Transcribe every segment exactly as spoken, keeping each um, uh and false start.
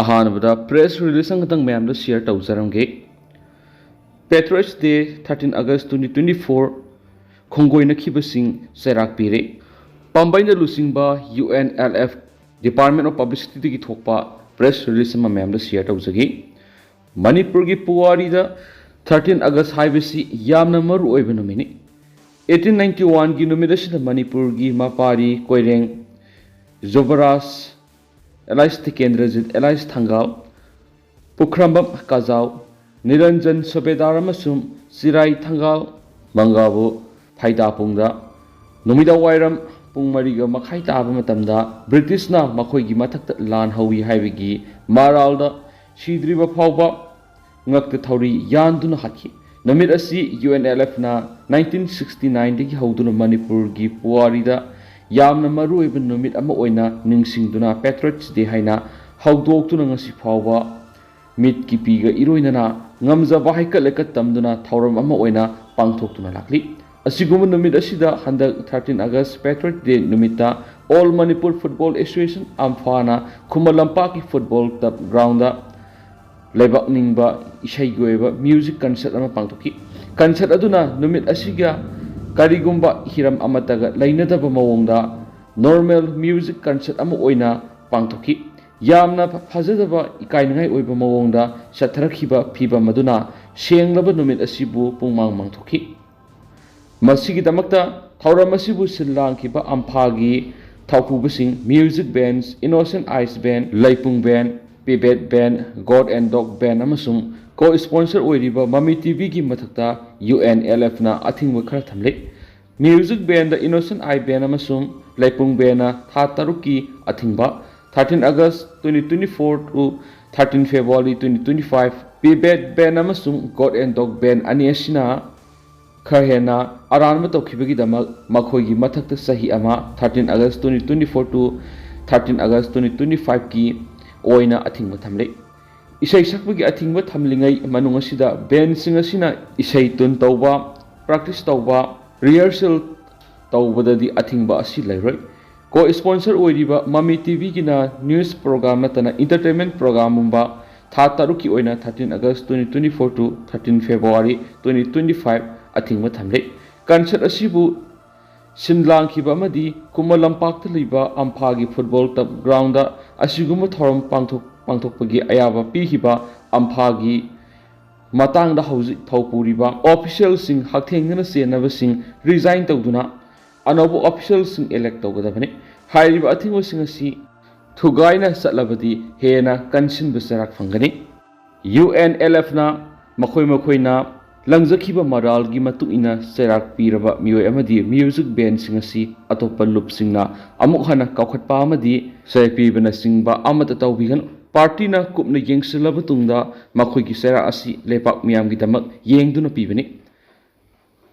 ꯑꯍꯥꯟꯕꯗ press release ꯑꯃꯈꯛꯇꯪ ꯃꯌꯥꯝꯗ share ꯇꯧꯖꯔꯝꯒꯦ꯫ Patriots Day, thirteen August twenty twenty four, ꯈꯣꯡꯒꯣꯏꯅꯈꯤꯕꯁꯤꯡ ꯆꯩꯔꯥꯛ ꯄꯤꯔꯦ꯫ ꯄꯥꯝꯕꯩꯅ ꯂꯨꯆꯤꯡꯕ U N L F Department of Publicityꯗꯒꯤ ꯊꯣꯛꯄ press release ꯑꯃ ꯃꯌꯥꯝꯗ share ꯇꯧꯖꯒꯦ꯫ ꯃꯅꯤꯄꯨꯔꯒꯤ ꯄꯨꯋꯥꯔꯤꯗ thirteen August ꯍꯥꯏꯕꯁꯤ ꯌꯥꯝꯅ ꯃꯔꯨ ꯑꯣꯏꯕ ꯅꯨꯃꯤꯠꯅꯤ꯫ Eighteen ninety oneꯒꯤ ꯅꯨꯃꯤꯠ ꯑꯁꯤꯗ ꯃꯅꯤꯄꯨꯔꯒꯤ ꯃꯄꯥꯔꯤ ꯀꯣꯏꯔꯦꯡ ꯖꯨꯕꯔꯥꯖ alias ꯇꯤꯀꯦꯟꯗ꯭ꯔꯖꯤꯠ alias ꯊꯪꯒꯥꯜ, ꯄꯨꯈ꯭ꯔꯝꯕꯝ ꯀꯖꯥꯎ, ꯅꯤꯔꯟꯖꯟ ꯁꯨꯕꯦꯗꯥꯔ ꯑꯃꯁꯨꯡ ꯆꯤꯔꯥꯏ ꯊꯪꯒꯥꯜ ꯃꯪꯒꯥꯕꯨ ꯊꯩꯗꯥꯄꯨꯡꯗ ꯅꯨꯃꯤꯗꯥꯡꯋꯥꯏꯔꯝ ꯄꯨꯡ ꯃꯔꯤꯒ ꯃꯈꯥꯏ ꯇꯥꯕ ꯃꯇꯝꯗ ꯕ꯭ꯔꯤꯇꯤꯁꯅ ꯃꯈꯣꯏꯒꯤ ꯃꯊꯛꯇ ꯂꯥꯟ ꯍꯧꯏ ꯍꯥꯏꯕꯒꯤ ꯃꯔꯥꯜꯗ ꯁꯤꯗ꯭ꯔꯤꯕ ꯐꯥꯎꯕ ꯉꯛꯇ ꯊꯧꯔꯤ ꯌꯥꯟꯗꯨꯅ ꯍꯥꯠꯈꯤ꯫ ꯅꯨꯃꯤꯠ ꯑꯁꯤ U N L Fꯅ nineteen sixty nineꯗꯒꯤ ꯍꯧꯗꯨꯅ ꯃꯅꯤꯄꯨꯔꯒꯤ ꯄꯨꯋꯥꯔꯤꯗ ꯌꯥꯝꯅ ꯃꯔꯨꯑꯣꯏꯕ ꯅꯨꯃꯤꯠ ꯑꯃ ꯑꯣꯏꯅ ꯅꯤꯡꯁꯤꯡꯗꯨꯅ Patriots Day ꯍꯥꯏꯅ ꯍꯧꯗꯣꯛꯇꯨꯅ ꯉꯁꯤ ꯐꯥꯎꯕ ꯃꯤꯠꯀꯤ ꯄꯤꯒ ꯏꯔꯣꯏꯅꯅ ꯉꯝꯖꯕ ꯍꯩꯀꯠ ꯂꯩꯀꯠ ꯇꯝꯗꯨꯅ ꯊꯧꯔꯝ ꯑꯃ ꯑꯣꯏꯅ ꯄꯥꯡꯊꯣꯛꯇꯨꯅ ꯂꯥꯛꯂꯤ꯫ ꯑꯁꯤꯒꯨꯝꯕ ꯅꯨꯃꯤꯠ ꯑꯁꯤꯗ ꯍꯟꯗꯛ thirteen August Patriots Day ꯅꯨꯃꯤꯠꯇ All Manipur Football Association, ꯑꯝꯐꯥꯅ ꯈꯨꯃꯟ ꯂꯝꯄꯥꯛꯀꯤ football turf groundꯗ ꯂꯩꯕꯥꯛ ꯅꯤꯡꯕ ꯏꯁꯩꯒꯤ ꯑꯣꯏꯕ music concert ꯑꯃ ꯄꯥꯡꯊꯣꯛꯈꯤ꯫ Concert ꯑꯗꯨꯅ ꯅꯨꯃꯤꯠ ꯑꯁꯤꯒ ꯀꯔꯤꯒꯨꯝꯕ ꯍꯤꯔꯝ ꯑꯃꯠꯇꯒ ꯂꯩꯅꯗꯕ ꯃꯑꯣꯡꯗ normal music concert ꯑꯃ ꯑꯣꯏꯅ ꯄꯥꯡꯊꯣꯛꯈꯤ꯫ ꯌꯥꯝꯅ ꯐꯖꯗꯕ, ꯏꯀꯥꯏꯅꯤꯡꯉꯥꯏ ꯑꯣꯏꯕ ꯃꯑꯣꯡꯗ ꯆꯠꯊꯔꯛꯈꯤꯕ ꯐꯤꯚꯝ ꯑꯗꯨꯅ ꯁꯦꯡꯂꯕ ꯅꯨꯃꯤꯠ ꯑꯁꯤꯕꯨ ꯄꯨꯡꯃꯥꯡ ꯃꯥꯡꯊꯣꯛꯈꯤ꯫ ꯃꯁꯤꯒꯤꯗꯃꯛꯇ ꯊꯧꯔꯝ ꯑꯁꯤꯕꯨ ꯁꯤꯜ ꯂꯥꯡꯈꯤꯕ ꯑꯝꯐꯥꯒꯤ ꯊꯧꯄꯨꯕꯁꯤꯡ, music bands, Innocent Eyes Band, ꯂꯩꯄꯨꯡ Band, Pibet Band, God and Dog Band ꯑꯃꯁꯨꯡ co-sponsor ꯑꯣꯏꯔꯤꯕ ꯃꯃꯤ TVꯒꯤ ꯃꯊꯛꯇ U N L Fꯅ ꯑꯊꯤꯡꯕ ꯈꯔ ꯊꯝꯂꯤ꯫ Music bandꯗ Innocent Eye Band ꯑꯃꯁꯨꯡ ꯂꯩꯄꯨꯡ Bandꯅ ꯊꯥ ꯇꯔꯨꯛꯀꯤ ꯑꯊꯤꯡꯕ, thirteen August twenty twenty-four to thirteen February twenty twenty-five, Pibet Band ꯑꯃꯁꯨꯡ God and Dog Band ꯑꯅꯤ ꯑꯁꯤꯅ ꯈꯔ ꯍꯦꯟꯅ ꯑꯔꯥꯟꯕ ꯇꯧꯈꯤꯕꯒꯤꯗꯃꯛ ꯃꯈꯣꯏꯒꯤ ꯃꯊꯛꯇ ꯆꯍꯤ ꯑꯃ, thirteen August twenty twenty-four to thirteen August twenty twenty-fiveꯀꯤ ꯑꯣꯏꯅ ꯑꯊꯤꯡꯕ ꯊꯝꯂꯤ꯫ ꯏꯁꯩ ꯁꯛꯄꯒꯤ ꯑꯊꯤꯡꯕ ꯊꯝꯂꯤꯉꯩ ꯃꯅꯨꯡ ꯑꯁꯤꯗ bandꯁꯤꯡ ꯑꯁꯤꯅ ꯏꯁꯩ tune ꯇꯧꯕ, practice ꯇꯧꯕ, rehearsal ꯇꯧꯕꯗꯗꯤ ꯑꯊꯤꯡꯕ ꯑꯁꯤ ꯂꯩꯔꯣꯏ꯫ ꯀꯣ ꯏꯁꯄꯣꯟꯁꯔ ꯑꯣꯏꯔꯤꯕ ꯃꯃꯤ ꯇꯤꯚꯤꯒꯤꯅ ꯅ꯭ꯌꯨꯁ ꯄ꯭ꯔꯣꯒ꯭ꯔꯥꯝ ꯅꯠꯇꯅ ꯏꯟꯇꯔꯇꯦꯟꯃꯦꯟ ꯄ꯭ꯔꯣꯒ꯭ꯔꯥꯝꯒꯨꯝꯕ ꯊꯥ ꯇꯔꯨꯛꯀꯤ ꯑꯣꯏꯅ thirteen August twenty twenty-four to thirteen February twenty twenty-five ꯑꯊꯤꯡꯕ ꯊꯝꯂꯦ꯫ ꯀꯟꯁꯔꯠ ꯑꯁꯤꯕꯨ ꯁꯤꯟ ꯂꯥꯡꯈꯤꯕ ꯑꯃꯗꯤ ꯈꯨꯃꯟ ꯂꯝꯄꯥꯛꯇ ꯂꯩꯕ ꯑꯝꯐꯥꯒꯤ ꯐꯨꯠꯕꯣꯜ ꯇꯞ ꯒ꯭ꯔꯥꯎꯟꯗ ꯑꯁꯤꯒꯨꯝꯕ ꯊꯧꯔꯝ ꯄꯥꯡꯊꯣꯛ-, ꯄꯥꯡꯊꯣꯛꯄꯒꯤ ꯑꯌꯥꯕ ꯄꯤꯈꯤꯕ ꯑꯝꯐꯥꯒꯤ ꯃꯇꯥꯡꯗ ꯍꯧꯖꯤꯛ ꯊꯧ ꯄꯨꯔꯤꯕ ꯑꯣꯐꯤꯁꯤꯌꯦꯜꯁꯤꯡ ꯍꯛꯊꯦꯡꯅꯅ ꯆꯦꯟꯅꯕꯁꯤꯡ ꯔꯤꯖꯥꯏꯟ ꯇꯧꯗꯨꯅ ꯑꯅꯧꯕ ꯑꯣꯐꯤꯁꯤꯌꯦꯜꯁꯤꯡ ꯏꯂꯦꯛ ꯇꯧꯒꯗꯕꯅꯤ꯫ ꯍꯥꯏꯔꯤꯕ ꯑꯊꯤꯡꯕꯁꯤꯡ ꯑꯁꯤ ꯊꯨꯒꯥꯏꯅ ꯆꯠꯂꯕꯗꯤ ꯍꯦꯟꯅ ꯀꯟꯁꯤꯟꯕ ꯆꯩꯔꯥꯛ ꯐꯪꯒꯅꯤ꯫ ꯌꯨ ꯑꯦꯟ ꯑꯦꯜ ꯑꯦꯐꯅ ꯃꯈꯣꯏ ꯃꯈꯣꯏꯅ ꯂꯪꯖꯈꯤꯕ ꯃꯔꯥꯜꯒꯤ ꯃꯇꯨꯡ ꯏꯟꯅ ꯆꯩꯔꯥꯛ ꯄꯤꯔꯕ ꯃꯤꯑꯣꯏ ꯑꯃꯗꯤ ꯃ꯭ꯌꯨꯖꯤꯛ ꯕꯦꯟꯁꯤꯡ ꯑꯁꯤ ꯑꯇꯣꯞꯄ ꯂꯨꯞꯁꯤꯡꯅ ꯑꯃꯨꯛ ꯍꯟꯅ ꯀꯥꯎꯈꯠꯄ ꯑꯃꯗꯤ ꯆꯩ ꯄꯤꯕꯅꯆꯤꯡꯕ ꯑꯃꯠꯇ ꯇꯧꯕꯤꯒꯅꯨ꯫ ꯄꯥꯔꯇꯤꯅ ꯀꯨꯞꯅ ꯌꯦꯡꯁꯤꯜꯂꯕ ꯇꯨꯡꯗ ꯃꯈꯣꯏꯒꯤ ꯆꯩꯔꯥꯛ ꯑꯁꯤ ꯂꯩꯕꯥꯛ ꯃꯤꯌꯥꯝꯒꯤꯗꯃꯛ ꯌꯦꯡꯗꯨꯅ ꯄꯤꯕꯅꯤ꯫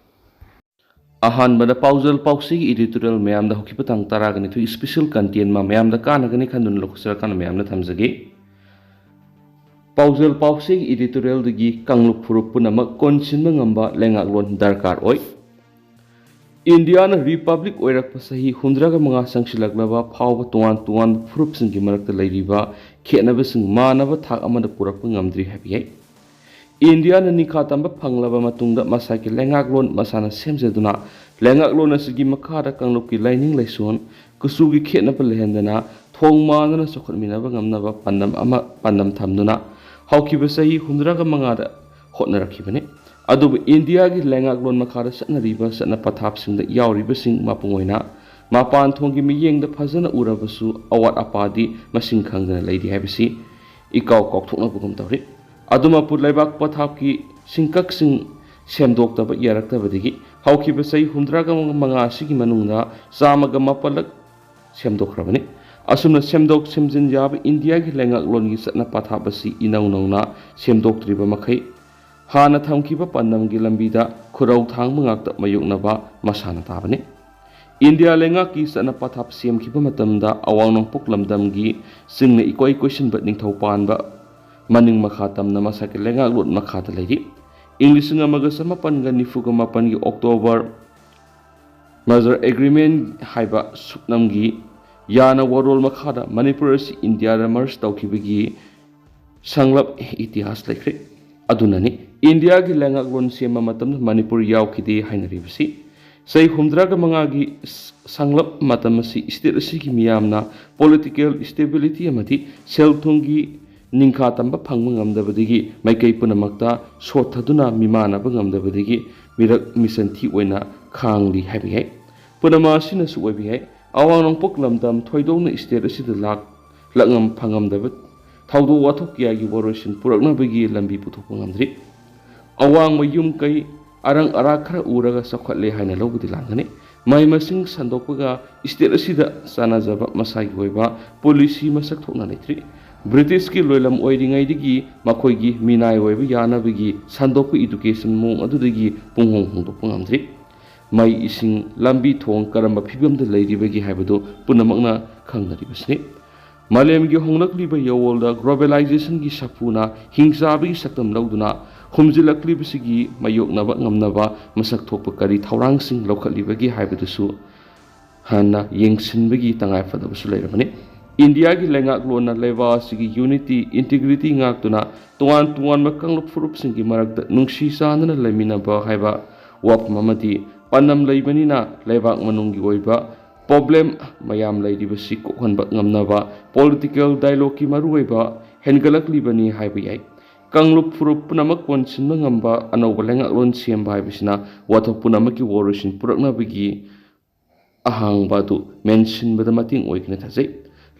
ꯑꯍꯥꯟꯕꯗ ꯄꯥꯎꯖꯦꯜ ꯄꯥꯎꯆꯦꯒꯤ editorial ꯃꯌꯥꯝꯗ ꯍꯧꯈꯤꯕ ꯇꯥꯡ ꯇꯔꯥꯒ ꯅꯤꯊꯣꯏ special content ꯑꯃ ꯃꯌꯥꯝꯗ ꯀꯥꯟꯅꯒꯅꯤ ꯈꯟꯗꯨꯅ ꯂꯧꯈꯠꯆꯔꯀꯥꯟꯗ ꯃꯌꯥꯝꯗ ꯊꯝꯖꯒꯦ꯫ ꯄꯥꯎꯖꯦꯜ ꯄꯥꯎꯆꯦꯒꯤ editorialꯗꯒꯤ ꯀꯥꯡꯂꯨꯞ ꯐꯨꯔꯨꯞ ꯄꯨꯝꯅꯃꯛ ꯀꯣꯟꯁꯤꯟꯕ ꯉꯝꯕ ꯂꯩꯉꯥꯛꯂꯣꯟ ꯗꯔꯀꯥꯔ ꯑꯣꯏ꯫ ꯏꯟꯗꯤꯌꯥꯅ ꯔꯤꯄꯕ꯭ꯂꯤꯛ ꯑꯣꯏꯔꯛꯄ ꯆꯍꯤ ꯍꯨꯝꯗ꯭ꯔꯥꯒ ꯃꯉꯥ ꯆꯪꯁꯤꯜꯂꯛꯂꯕ ꯐꯥꯎꯕ ꯇꯣꯉꯥꯟ ꯇꯣꯉꯥꯟꯕ ꯐꯨꯔꯨꯞꯁꯤꯡꯒꯤ ꯃꯔꯛꯇ ꯂꯩꯔꯤꯕ ꯈꯦꯠꯅꯕꯁꯤꯡ ꯃꯥꯟꯅꯕ ꯊꯥꯛ ꯑꯃꯗ ꯄꯨꯔꯛꯄ ꯉꯝꯗ꯭ꯔꯤ ꯍꯥꯏꯕ ꯌꯥꯏ꯫ ꯏꯟꯗꯤꯌꯥꯅ ꯅꯤꯡꯈꯥ ꯇꯝꯕ ꯐꯪꯂꯕ ꯃꯇꯨꯡꯗ ꯃꯁꯥꯒꯤ ꯂꯩꯉꯥꯛꯂꯣꯟ ꯃꯁꯥꯅ ꯁꯦꯝꯖꯗꯨꯅ, ꯂꯩꯉꯥꯛꯂꯣꯟ ꯑꯁꯤꯒꯤ ꯃꯈꯥꯗ ꯀꯥꯡꯂꯨꯞꯀꯤ ꯂꯥꯏꯅꯤꯡ ꯂꯥꯏꯁꯣꯟ, ꯀꯨꯆꯨꯒꯤ ꯈꯦꯠꯅꯕ ꯂꯩꯍꯟꯗꯅ ꯊꯣꯡ ꯃꯥꯟꯅꯅ ꯆꯥꯎꯈꯠꯃꯤꯟꯅꯕ ꯉꯝꯅꯕ ꯄꯥꯟꯗꯝ ꯑꯃ, ꯄꯥꯟꯗꯝ ꯊꯝꯗꯨꯅ ꯍꯧꯈꯤꯕ ꯆꯍꯤ ꯍꯨꯝꯗ꯭ꯔꯥꯒ ꯃꯉꯥꯗ ꯍꯣꯠꯅꯔꯛꯈꯤꯕꯅꯤ꯫ ꯑꯗꯨꯕꯨ ꯏꯟꯗꯤꯌꯥꯒꯤ ꯂꯩꯉꯥꯛꯂꯣꯟ ꯃꯈꯥꯗ ꯆꯠꯅꯔꯤꯕ ꯆꯠꯅ ꯄꯊꯥꯞꯁꯤꯡꯗ ꯌꯥꯎꯔꯤꯕꯁꯤꯡ ꯃꯄꯨꯡ ꯑꯣꯏꯅ ꯃꯄꯥꯟ ꯊꯣꯡꯒꯤ ꯃꯤꯠꯌꯦꯡꯗ ꯐꯖꯅ ꯎꯔꯕꯁꯨ ꯑꯋꯥꯠ ꯑꯄꯥꯗꯤ ꯃꯁꯤꯡ ꯈꯪꯗꯅ ꯂꯩꯔꯤ ꯍꯥꯏꯕꯁꯤ ꯏꯀꯥꯎ ꯀꯥꯎꯊꯣꯛꯅꯕꯒꯨꯝ ꯇꯧꯔꯤ꯫ ꯑꯗꯨꯃꯛꯄꯨ ꯂꯩꯕꯥꯛ ꯄꯊꯥꯞꯀꯤ ꯁꯤꯡꯀꯛꯁꯤꯡ ꯁꯦꯝꯗꯣꯛꯇꯕ ꯌꯥꯔꯛꯇꯕꯗꯒꯤ ꯍꯧꯈꯤꯕ ꯆꯍꯤ ꯍꯨꯝꯗ꯭ꯔꯥꯒ ꯃꯉꯥ ꯑꯁꯤꯒꯤ ꯃꯅꯨꯡꯗ ꯆꯥꯝꯃꯒ ꯃꯥꯄꯜꯂꯛ ꯁꯦꯝꯗꯣꯛꯈ꯭ꯔꯕꯅꯤ꯫ ꯑꯁꯨꯝꯅ ꯁꯦꯝꯗꯣꯛ ꯁꯦꯝꯖꯤꯟ ꯌꯥꯕ ꯏꯟꯗꯤꯌꯥꯒꯤ ꯂꯩꯉꯥꯛꯂꯣꯟꯒꯤ ꯆꯠꯅ ꯄꯊꯥꯞ ꯑꯁꯤ ꯏꯅꯧ ꯅꯧꯅ ꯁꯦꯝꯗꯣꯛꯇ꯭ꯔꯤꯕ ꯃꯈꯩ ꯍꯥꯟꯅ ꯊꯝꯈꯤꯕ ꯄꯥꯟꯗꯝꯒꯤ ꯂꯝꯕꯤꯗ ꯈꯨꯔꯧ ꯊꯥꯡꯕ ꯉꯥꯛꯇ ꯃꯥꯌꯣꯛꯅꯕ ꯃꯁꯥꯅ ꯇꯥꯕꯅꯤ꯫ ꯏꯟꯗꯤꯌꯥ ꯂꯩꯉꯥꯛꯀꯤ ꯆꯠꯅ ꯄꯊꯥꯞ ꯁꯦꯝꯈꯤꯕ ꯃꯇꯝꯗ ꯑꯋꯥꯡ ꯅꯣꯡꯄꯣꯛ ꯂꯝꯗꯝꯒꯤ ꯆꯤꯡꯅ ꯏꯀꯣꯏ ꯀꯣꯏꯁꯤꯟꯕ ꯅꯤꯡꯊꯧ ꯄꯥꯟꯕ ꯃꯅꯤꯡ ꯃꯈꯥ ꯇꯝꯅ ꯃꯁꯥꯒꯤ ꯂꯩꯉꯥꯛꯂꯣꯟ ꯃꯈꯥꯗ ꯂꯩꯔꯤ꯫ ꯏꯪ ꯂꯤꯁꯤꯡ ꯑꯃꯒ ꯆꯃꯥꯄꯟꯒ ꯅꯤꯐꯨꯒ ꯃꯥꯄꯟꯒꯤ October Merger Agreement ꯍꯥꯏꯕ ꯁꯨꯞꯅꯝꯒꯤ ꯌꯥꯅ ꯋꯥꯔꯣꯜ ꯃꯈꯥꯗ ꯃꯅꯤꯄꯨꯔ ꯑꯁꯤ ꯏꯟꯗꯤꯌꯥꯗ merge ꯇꯧꯈꯤꯕꯒꯤ ꯁꯪꯂꯞ ꯏꯇꯤꯍꯥꯁ ꯂꯩꯈ꯭ꯔꯦ꯫ ꯑꯗꯨꯅꯅꯤ ꯏꯟꯗꯤꯌꯥꯒꯤ ꯂꯩꯉꯥꯛꯂꯣꯟ ꯁꯦꯝꯕ ꯃꯇꯝꯗ ꯃꯅꯤꯄꯨꯔ ꯌꯥꯎꯈꯤꯗꯦ ꯍꯥꯏꯅꯔꯤꯕꯁꯤ꯫ ꯆꯍꯤ ꯍꯨꯝꯗ꯭ꯔꯥꯒ ꯃꯉꯥꯒꯤ ꯁꯪꯂꯞ ꯃꯇꯝ ꯑꯁꯤ state ꯑꯁꯤꯒꯤ ꯃꯤꯌꯥꯝꯅ political stability ꯑꯃꯗꯤ ꯁꯦꯜ ꯊꯨꯝꯒꯤ ꯅꯤꯡꯈꯥ ꯇꯝꯕ ꯐꯪꯕ ꯉꯝꯗꯕꯗꯒꯤ ꯃꯥꯏꯀꯩ ꯄꯨꯝꯅꯃꯛꯇ ꯁꯣꯠꯊꯗꯨꯅ ꯃꯤꯃꯥꯟꯅꯕ ꯉꯝꯗꯕꯗꯒꯤ ꯃꯤꯔꯛ ꯃꯤꯁꯟꯊꯤ ꯑꯣꯏꯅ ꯈꯥꯡꯂꯤ ꯍꯥꯏꯕ ꯌꯥꯏ꯫ ꯄꯨꯝꯅꯃꯛ ꯑꯁꯤꯅꯁꯨ ꯑꯣꯏꯕ ꯌꯥꯏ, ꯑꯋꯥꯡ ꯅꯣꯡꯄꯣꯛ ꯂꯝꯗꯝ ꯊꯣꯏꯗꯣꯛꯅ state ꯑꯁꯤꯗ ꯂꯥꯛ ꯂꯥꯛꯉꯝ ꯐꯪꯉꯝꯗꯕ ꯊꯧꯗꯣꯛ ꯋꯥꯊꯣꯛ ꯀꯌꯥꯒꯤ ꯋꯥꯔꯣꯏꯁꯤꯟ ꯄꯨꯔꯛꯅꯕꯒꯤ ꯂꯝꯕꯤ ꯄꯨꯊꯣꯛꯄ ꯉꯝꯗ꯭ꯔꯤ꯫ ꯑꯋꯥꯡꯕ ꯌꯨꯝ ꯀꯩ ꯑꯔꯪ ꯑꯔꯥꯛ ꯈꯔ ꯎꯔꯒ ꯆꯥꯎꯈꯠꯂꯦ ꯍꯥꯏꯅ ꯂꯧꯕꯗꯤ ꯂꯥꯟꯒꯅꯤ꯫ ꯃꯍꯩ ꯃꯁꯤꯡ ꯁꯟꯗꯣꯛꯄꯒ state ꯑꯁꯤꯗ ꯆꯥꯟꯅꯖꯕ ꯃꯁꯥꯒꯤ ꯑꯣꯏꯕ policy ꯃꯁꯛ ꯊꯣꯛꯅ ꯂꯩꯇ꯭ꯔꯤ꯫ Britishꯀꯤ ꯂꯣꯏꯂꯝ ꯑꯣꯏꯔꯤꯉꯩꯗꯒꯤ ꯃꯈꯣꯏꯒꯤ ꯃꯤꯅꯥꯏ ꯑꯣꯏꯕ ꯌꯥꯅꯕꯒꯤ ꯁꯟꯗꯣꯛꯄ education ꯃꯑꯣꯡ ꯑꯗꯨꯗꯒꯤ ꯄꯨꯡꯍꯣꯡ ꯍꯣꯡꯗꯣꯛꯄ ꯉꯝꯗ꯭ꯔꯤ꯫ ꯃꯩ, ꯏꯁꯤꯡ, ꯂꯝꯕꯤ ꯊꯣꯡ ꯀꯔꯝꯕ ꯐꯤꯕꯝꯗ ꯂꯩꯔꯤꯕꯒꯦ ꯍꯥꯏꯕꯗꯨ ꯄꯨꯝꯅꯃꯛꯅ ꯈꯪꯅꯔꯤꯕꯁꯤꯅꯤ꯫ ꯃꯥꯂꯦꯝꯒꯤ ꯍꯣꯡꯂꯛꯂꯤꯕ ꯌꯥꯑꯣꯜꯗ globalizationꯒꯤ ꯁꯥꯐꯨꯅ ꯍꯤꯡꯆꯥꯕꯒꯤ ꯁꯛꯇꯝ ꯂꯧꯗꯨꯅ ꯍꯨꯝꯖꯤꯜꯂꯛꯂꯤꯕꯁꯤꯒꯤ ꯃꯥꯌꯣꯛꯅꯕ ꯉꯝꯅꯕ ꯃꯁꯛ ꯊꯣꯛꯄ ꯀꯔꯤ ꯊꯧꯔꯥꯡꯁꯤꯡ ꯂꯧꯈꯠꯂꯤꯕꯒꯦ ꯍꯥꯏꯕꯗꯨꯁꯨ ꯍꯥꯟꯅ ꯌꯦꯡꯁꯤꯟꯕꯒꯤ ꯇꯉꯥꯏꯐꯗꯕꯁꯨ ꯂꯩꯔꯕꯅꯤ꯫ ꯏꯟꯗꯤꯌꯥꯒꯤ ꯂꯩꯉꯥꯛꯂꯣꯟꯅ ꯂꯩꯕꯥꯛ ꯑꯁꯤꯒꯤ unity, integrity ꯉꯥꯛꯇꯨꯅ ꯇꯣꯉꯥꯟ ꯇꯣꯉꯥꯟꯕ ꯀꯥꯡꯂꯨꯞ ꯐꯨꯔꯨꯞꯁꯤꯡꯒꯤ ꯃꯔꯛꯇ ꯅꯨꯡꯁꯤ ꯆꯥꯟꯅꯅ ꯂꯩꯃꯤꯟꯅꯕ ꯍꯥꯏꯕ ꯋꯥꯐꯝ ꯑꯃꯗꯤ ꯄꯥꯟꯗꯝ ꯂꯩꯕꯅꯤꯅ ꯂꯩꯕꯥꯛ ꯃꯅꯨꯡꯒꯤ ꯑꯣꯏꯕ problem ꯃꯌꯥꯝ ꯂꯩꯔꯤꯕꯁꯤ ꯀꯣꯛꯍꯟꯕ ꯉꯝꯅꯕ political dialogueꯀꯤ ꯃꯔꯨꯑꯣꯏꯕ ꯍꯦꯟꯒꯠꯂꯛꯂꯤꯕꯅꯤ ꯍꯥꯏꯕ ꯌꯥꯏ꯫ ꯀꯥꯡꯂꯨꯞ ꯐꯨꯔꯨꯞ ꯄꯨꯝꯅꯃꯛ ꯀꯣꯟꯁꯤꯟꯕ ꯉꯝꯕ ꯑꯅꯧꯕ ꯂꯩꯉꯥꯛꯂꯣꯟ ꯁꯦꯝꯕ ꯍꯥꯏꯕꯁꯤꯅ ꯋꯥꯊꯣꯛ ꯄꯨꯝꯅꯃꯛꯀꯤ ꯋꯥꯔꯣꯏꯁꯤꯟ ꯄꯨꯔꯛꯅꯕꯒꯤ ꯑꯍꯥꯡꯕ ꯑꯗꯨ ꯃꯦꯟꯁꯤꯟꯕꯗ ꯃꯇꯦꯡ ꯑꯣꯏꯒꯅꯤ ꯊꯥꯖꯩ꯫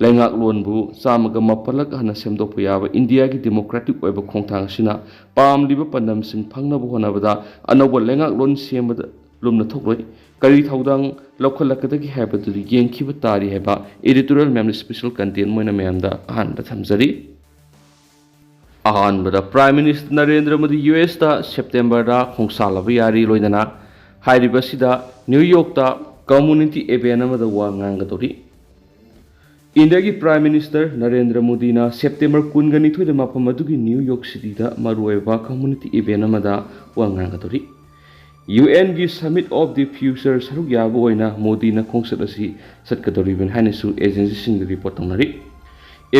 ꯂꯩꯉꯥꯛꯂꯣꯟꯕꯨ ꯆꯥꯝꯃꯒ ꯃꯥꯄꯜꯂꯛ ꯍꯟꯅ ꯁꯦꯝꯗꯣꯛꯄ ꯌꯥꯕ ꯏꯟꯗꯤꯌꯥꯒꯤ democratic ꯑꯣꯏꯕ ꯈꯣꯡꯊꯥꯡ ꯑꯁꯤꯅ ꯄꯥꯝꯂꯤꯕ ꯄꯥꯟꯗꯝꯁꯤꯡ ꯐꯪꯅꯕ ꯍꯣꯠꯅꯕꯗ ꯑꯅꯧꯕ ꯂꯩꯉꯥꯛꯂꯣꯟ ꯁꯦꯝꯕꯗ ꯂꯨꯝꯅ ꯊꯣꯛꯂꯣꯏ꯫ ꯀꯔꯤ ꯊꯧꯗꯥꯡ ꯂꯧꯈꯠꯂꯛꯀꯗꯒꯦ ꯍꯥꯏꯕꯗꯨ ꯌꯦꯡꯈꯤꯕ ꯇꯥꯔꯤ ꯍꯥꯏꯕ editorial ꯃꯌꯥꯝꯅ special content ꯑꯣꯏꯅ ꯃꯌꯥꯝꯗ ꯑꯍꯥꯟꯕ ꯊꯝꯖꯔꯤ꯫ ꯑꯍꯥꯟꯕꯗ Prime Minister Narendra Modi U ꯑꯦꯁꯇ ꯁꯦꯞꯇꯦꯝꯕꯔꯗ ꯈꯣꯡꯁꯥꯜꯂꯕ ꯌꯥꯔꯤ ꯂꯣꯏꯅꯅ ꯍꯥꯏꯔꯤꯕ ꯑꯁꯤꯗ ꯅ꯭ꯌꯨ ꯌꯣꯔꯛꯇ community event ꯑꯃꯗ ꯋꯥ ꯉꯥꯡꯒꯗꯧꯔꯤ꯫ ꯏꯟꯗꯤꯌꯥꯒꯤ Prime Minister ꯅꯔꯦꯟꯗ꯭ꯔ ꯃꯣꯗꯤꯅ ꯁꯦꯞꯇꯦꯝꯕꯔ ꯀꯨꯟꯒ ꯅꯤꯊꯣꯏꯗ ꯃꯐꯝ ꯑꯗꯨꯒꯤ ꯅ꯭ꯌꯨ ꯌꯣꯔꯛ ꯁꯤꯇꯤꯗ ꯃꯔꯨꯑꯣꯏꯕ community event ꯑꯃꯗ ꯋꯥ ꯉꯥꯡꯒꯗꯧꯔꯤ꯫ ꯌꯨ ꯑꯦꯟꯒꯤ Summit of the Future ꯁꯔꯨꯛ ꯌꯥꯕ ꯑꯣꯏꯅ ꯃꯣꯗꯤꯅ ꯈꯣꯡꯆꯠ ꯑꯁꯤ ꯆꯠꯀꯗꯧꯔꯤꯕꯅꯤ ꯍꯥꯏꯅꯁꯨ ꯑꯦꯖꯦꯟꯁꯤꯁꯤꯡꯗ ꯔꯤꯄꯣꯔꯠ ꯇꯧꯅꯔꯤ꯫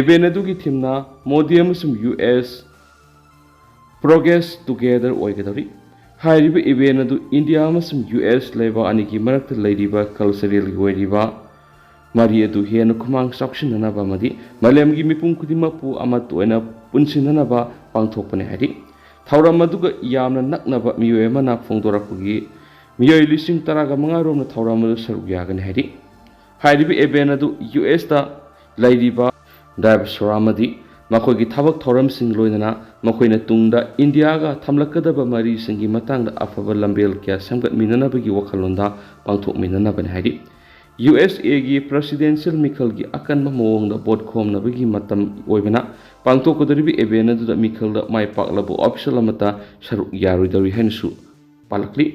ꯏꯚꯦꯟ ꯑꯗꯨꯒꯤ ꯊꯤꯝꯅ ꯃꯣꯗꯤ ꯑꯃꯁꯨꯡ ꯌꯨ ꯑꯦꯁ Progress Together ꯑꯣꯏꯒꯗꯧꯔꯤ꯫ ꯍꯥꯏꯔꯤꯕ ꯏꯚꯦꯟ ꯑꯗꯨ ꯏꯟꯗꯤꯌꯥ ꯑꯃꯁꯨꯡ ꯌꯨ ꯑꯦꯁ ꯂꯩꯕꯥꯛ ꯑꯅꯤꯒꯤ ꯃꯔꯛꯇ ꯂꯩꯔꯤꯕ ꯀꯜꯆꯔꯦꯜꯒꯤ ꯑꯣꯏꯔꯤꯕ ꯃꯔꯤ ꯑꯗꯨ ꯍꯦꯟꯅ ꯈꯨꯃꯥꯡ ꯆꯥꯎꯁꯤꯟꯅꯅꯕ ꯑꯃꯗꯤ ꯃꯥꯂꯦꯝꯒꯤ ꯃꯤꯄꯨꯝ ꯈꯨꯗꯤꯡꯃꯛꯄꯨ ꯑꯃꯠꯇ ꯑꯣꯏꯅ ꯄꯨꯟꯁꯤꯟꯅꯅꯕ ꯄꯥꯡꯊꯣꯛꯄꯅꯤ ꯍꯥꯏꯔꯤ꯫ ꯊꯧꯔꯝ ꯑꯗꯨꯒ ꯌꯥꯝꯅ ꯅꯛꯅꯕ ꯃꯤꯑꯣꯏ ꯑꯃꯅ ꯐꯣꯡꯗꯣꯔꯛꯄꯒꯤ ꯃꯤꯑꯣꯏ ꯂꯤꯁꯤꯡ ꯇꯔꯥꯒ ꯃꯉꯥ ꯔꯣꯝꯅ ꯊꯧꯔꯝ ꯑꯗꯨ ꯁꯔꯨꯛ ꯌꯥꯒꯅꯤ ꯍꯥꯏꯔꯤ꯫ ꯍꯥꯏꯔꯤꯕ ꯏꯚꯦꯟ ꯑꯗꯨ ꯌꯨ ꯑꯦꯁꯇ ꯂꯩꯔꯤꯕ diaspora ꯑꯃꯗꯤ ꯃꯈꯣꯏꯒꯤ ꯊꯕꯛ ꯊꯧꯔꯝꯁꯤꯡ ꯂꯣꯏꯅꯅ ꯃꯈꯣꯏꯅ ꯇꯨꯡꯗ ꯏꯟꯗꯤꯌꯥꯒ ꯊꯝꯂꯛꯀꯗꯕ ꯃꯔꯤꯁꯤꯡꯒꯤ ꯃꯇꯥꯡꯗ ꯑꯐꯕ ꯂꯝꯕꯦꯜ ꯀꯌꯥ ꯁꯦꯝꯒꯠꯃꯤꯟꯅꯅꯕꯒꯤ ꯋꯥꯈꯜꯂꯣꯟꯗ ꯄꯥꯡꯊꯣꯛꯃꯤꯟꯅꯅꯕꯅꯤ ꯍꯥꯏꯔꯤ꯫ ꯌꯨ ꯑꯦꯁ ꯑꯦꯒꯤ presidential ꯃꯤꯈꯜꯒꯤ ꯑꯀꯟꯕ ꯃꯑꯣꯡꯗ ꯚꯣꯠ ꯈꯣꯝꯅꯕꯒꯤ ꯃꯇꯝ ꯑꯣꯏꯕꯅ, ꯄꯥꯡꯊꯣꯛꯀꯗꯧꯔꯤꯕ ꯏꯚꯦꯟ ꯑꯗꯨꯗ ꯃꯤꯈꯜꯗ ꯃꯥꯏ ꯄꯥꯛꯂꯕ official ꯑꯃꯠꯇ ꯁꯔꯨꯛ ꯌꯥꯔꯣꯏꯗꯧꯔꯤ ꯍꯥꯏꯅꯁꯨ ꯄꯥꯜꯂꯛꯂꯤ꯫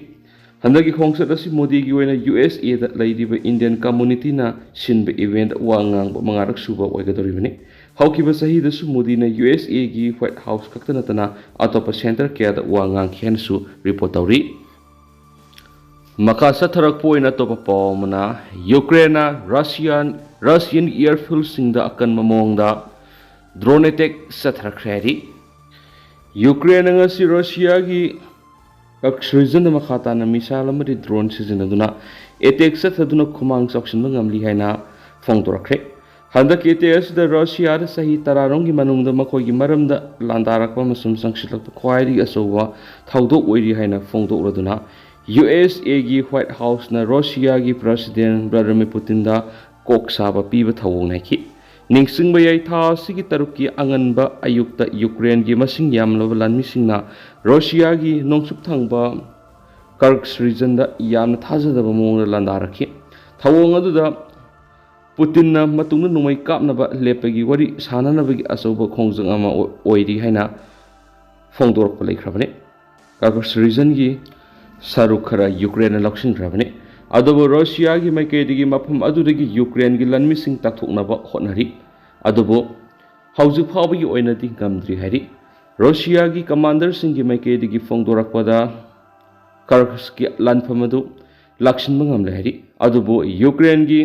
ꯍꯟꯗꯛꯀꯤ ꯈꯣꯡꯆꯠ ꯑꯁꯤ ꯃꯣꯗꯤꯒꯤ ꯑꯣꯏꯅ ꯌꯨ ꯑꯦꯁ ꯑꯦꯗ ꯂꯩꯔꯤꯕ ꯏꯟꯗꯤꯌꯟ ꯀꯝꯃꯨꯅꯤꯇꯤꯅ ꯁꯤꯟꯕ ꯏꯚꯦꯟꯠ ꯋꯥ ꯉꯥꯡꯕ ꯃꯉꯥꯔꯛ ꯁꯨꯕ ꯑꯣꯏꯒꯗꯧꯔꯤꯕꯅꯤ꯫ ꯍꯧꯈꯤꯕ ꯆꯍꯤꯗꯁꯨ ꯃꯣꯗꯤꯅ ꯌꯨ ꯑꯦꯁ ꯑꯦꯒꯤ ꯋꯥꯏꯠ ꯍꯥꯎꯁ ꯈꯛꯇ ꯅꯠꯇꯅ ꯑꯇꯣꯞꯄ ꯁꯦꯟꯇꯔ ꯀꯌꯥꯗ ꯋꯥ ꯉꯥꯡꯈꯤ ꯍꯥꯏꯅꯁꯨ ꯔꯤꯄꯣꯔꯠ ꯇꯧꯔꯤ꯫ ꯃꯈꯥ ꯆꯠꯊꯔꯛꯄ ꯑꯣꯏꯅ ꯑꯇꯣꯞꯄ ꯄꯥꯎ ꯑꯃꯅ, ꯌꯨꯀ꯭ꯔꯦꯟꯅ ꯔꯁꯤꯌꯥꯟ ꯔꯁꯤꯌꯟ ꯏꯌꯔꯐꯤꯜꯁꯤꯡꯗ ꯑꯀꯟꯕ ꯃꯑꯣꯡꯗ ꯗ꯭ꯔꯣꯟ ꯑꯦꯇꯦꯛ ꯆꯠꯊꯔꯛꯈ꯭ꯔꯦ ꯍꯥꯏꯔꯤ꯫ ꯌꯨꯀ꯭ꯔꯦꯟꯅ ꯉꯁꯤ ꯔꯁꯤꯌꯥꯒꯤ ꯀꯔꯁ ꯔꯤꯖꯟꯗ ꯃꯈꯥ ꯇꯥꯅ ꯃꯤꯁꯥꯏꯜ ꯑꯃꯗꯤ ꯗ꯭ꯔꯣꯟ ꯁꯤꯖꯤꯟꯅꯗꯨꯅ ꯑꯦꯇꯦꯛ ꯆꯠꯊꯗꯨꯅ ꯈꯨꯃꯥꯡ ꯆꯥꯎꯁꯤꯟꯕ ꯉꯝꯂꯤ ꯍꯥꯏꯅ ꯐꯣꯡꯗꯣꯔꯛꯈ꯭ꯔꯦ꯫ ꯍꯟꯗꯛꯀꯤ ꯑꯦꯇꯦꯛ ꯑꯁꯤꯗ ꯔꯁꯤꯌꯥꯗ ꯆꯍꯤ ꯇꯔꯥꯔꯣꯝꯒꯤ ꯃꯅꯨꯡꯗ ꯃꯈꯣꯏꯒꯤ ꯃꯔꯝꯗ ꯂꯥꯟꯗꯥꯔꯛꯄ ꯑꯃꯁꯨꯡ ꯆꯪꯁꯤꯜꯂꯛꯄ ꯈ꯭ꯋꯥꯏꯗꯒꯤ ꯑꯆꯧꯕ ꯊꯧꯗꯣꯛ ꯑꯣꯏꯔꯤ ꯍꯥꯏꯅ ꯐꯣꯡꯗꯣꯛꯂꯗꯨꯅ, ꯌꯨ ꯑꯦꯁ ꯑꯦꯒꯤ ꯋꯥꯏꯠ ꯍꯥꯎꯁꯅ ꯔꯁꯤꯌꯥꯒꯤ ꯄ꯭ꯔꯁꯤꯗꯦꯟ ꯚ꯭ꯂꯥꯗꯤꯃꯤꯔ ꯄꯨꯇꯤꯟꯗ ꯀꯣꯛ ꯁꯥꯕ ꯄꯤꯕ ꯊꯧꯑꯣꯡ ꯅꯥꯏꯈꯤ꯫ ꯅꯤꯡꯁꯤꯡꯕ ꯌꯥꯏ, ꯊꯥ ꯑꯁꯤꯒꯤ ꯇꯔꯨꯛꯀꯤ ꯑꯉꯟꯕ ꯑꯌꯨꯛꯇ ꯌꯨꯀ꯭ꯔꯦꯟꯒꯤ ꯃꯁꯤꯡ ꯌꯥꯝꯂꯕ ꯂꯥꯟꯃꯤꯁꯤꯡꯅ ꯔꯁꯤꯌꯥꯒꯤ ꯅꯣꯡꯆꯨꯞ ꯊꯪꯕ ꯀꯔꯁ ꯔꯤꯖꯟꯗ ꯌꯥꯝꯅ ꯊꯥꯖꯗꯕ ꯃꯑꯣꯡꯗ ꯂꯥꯟꯗꯥꯔꯛꯈꯤ꯫ ꯊꯧꯑꯣꯡ ꯑꯗꯨꯗ ꯄꯨꯇꯤꯟꯅ ꯃꯇꯨꯡꯗ ꯅꯣꯡꯃꯩ ꯀꯥꯞꯅꯕ ꯂꯦꯞꯄꯒꯤ ꯋꯥꯔꯤ ꯁꯥꯅꯅꯕꯒꯤ ꯑꯆꯧꯕ ꯈꯣꯡꯖꯪ ꯑꯃ ꯑꯣꯏꯔꯤ ꯍꯥꯏꯅ ꯐꯣꯡꯗꯣꯔꯛꯄ ꯂꯩꯈ꯭ꯔꯕꯅꯤ꯫ ꯀꯔꯁ ꯔꯤꯖꯟꯒꯤ ꯁꯔꯨꯛ ꯈꯔ ꯌꯨꯀ꯭ꯔꯦꯟꯅ ꯂꯧꯁꯤꯟꯈ꯭ꯔꯕꯅꯤ꯫ ꯑꯗꯨꯕꯨ ꯔꯁꯤꯌꯥꯒꯤ ꯃꯥꯏꯀꯩꯗꯒꯤ ꯃꯐꯝ ꯑꯗꯨꯗꯒꯤ ꯌꯨꯀ꯭ꯔꯦꯟꯒꯤ ꯂꯥꯟꯃꯤꯁꯤꯡ ꯇꯥꯛꯊꯣꯛꯅꯕ ꯍꯣꯠꯅꯔꯤ꯫ ꯑꯗꯨꯕꯨ ꯍꯧꯖꯤꯛ ꯐꯥꯎꯕꯒꯤ ꯑꯣꯏꯅꯗꯤ ꯉꯝꯗ꯭ꯔꯤ ꯍꯥꯏꯔꯤ꯫ ꯔꯁꯤꯌꯥꯒꯤ ꯀꯃꯥꯟꯗꯔꯁꯤꯡꯒꯤ ꯃꯥꯏꯀꯩꯗꯒꯤ ꯐꯣꯡꯗꯣꯔꯛꯄꯗ, ꯀꯔꯁꯀꯤ ꯂꯥꯟꯐꯝ ꯑꯗꯨ ꯂꯥꯛꯁꯤꯟꯕ ꯉꯝꯂꯦ ꯍꯥꯏꯔꯤ꯫ ꯑꯗꯨꯕꯨ ꯌꯨꯀ꯭ꯔꯦꯟꯒꯤ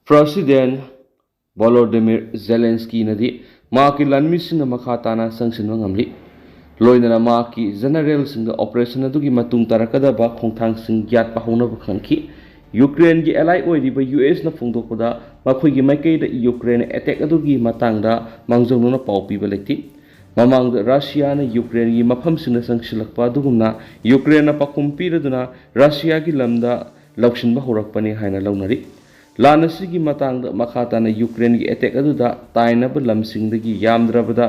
ꯄ꯭ꯔꯁꯤꯗꯦꯟ ꯚꯣꯂꯣꯗꯤꯃꯤꯔ ꯖꯦꯂꯦꯟꯁꯀꯤꯅꯗꯤ ꯃꯍꯥꯛꯀꯤ ꯂꯥꯟꯃꯤꯁꯤꯡꯅ ꯃꯈꯥ ꯇꯥꯅ ꯆꯪꯁꯤꯟꯕ ꯉꯝꯂꯤ꯫ ꯂꯣꯏꯅꯅ ꯃꯍꯥꯛꯀꯤ ꯖꯦꯅꯔꯦꯜꯁꯤꯡꯗ ꯑꯣꯄꯔꯦꯁꯟ ꯑꯗꯨꯒꯤ ꯃꯇꯨꯡ ꯇꯥꯔꯛꯀꯗꯕ ꯈꯣꯡꯊꯥꯡꯁꯤꯡ ꯌꯥꯠꯄ ꯍꯧꯅꯕ ꯈꯪꯈꯤ꯫ ꯌꯨꯀ꯭ꯔꯦꯟꯒꯤ ꯑꯦꯂꯥꯏ ꯑꯣꯏꯔꯤꯕ ꯌꯨ ꯑꯦꯁꯅ ꯐꯣꯡꯗꯣꯛꯄꯗ ꯃꯈꯣꯏꯒꯤ ꯃꯥꯏꯀꯩꯗ ꯌꯨꯀ꯭ꯔꯦꯟ ꯑꯦꯇꯦꯛ ꯑꯗꯨꯒꯤ ꯃꯇꯥꯡꯗ ꯃꯥꯡꯖꯧꯅꯅ ꯄꯥꯎ ꯄꯤꯕ ꯂꯩꯇꯦ꯫ ꯃꯃꯥꯡꯗ ꯔꯁꯤꯌꯥꯅ ꯌꯨꯀ꯭ꯔꯦꯟꯒꯤ ꯃꯐꯝꯁꯤꯡꯗ ꯆꯪꯁꯤꯜꯂꯛꯄ ꯑꯗꯨꯒꯨꯝꯅ ꯌꯨꯀ꯭ꯔꯦꯟꯅ ꯄꯥꯎꯈꯨꯝ ꯄꯤꯔꯗꯨꯅ ꯔꯁꯤꯌꯥꯒꯤ ꯂꯝꯗ ꯂꯧꯁꯤꯟꯕ ꯍꯧꯔꯛꯄꯅꯤ ꯍꯥꯏꯅ ꯂꯧꯅꯔꯤ꯫ ꯂꯥꯟ ꯑꯁꯤꯒꯤ ꯃꯇꯥꯡꯗ ꯃꯈꯥ ꯇꯥꯅ ꯌꯨꯀ꯭ꯔꯦꯟꯒꯤ ꯑꯦꯇꯦꯛ ꯑꯗꯨꯗ ꯇꯥꯏꯅꯕ ꯂꯝꯁꯤꯡꯗꯒꯤ ꯌꯥꯝꯗ꯭ꯔꯕꯗ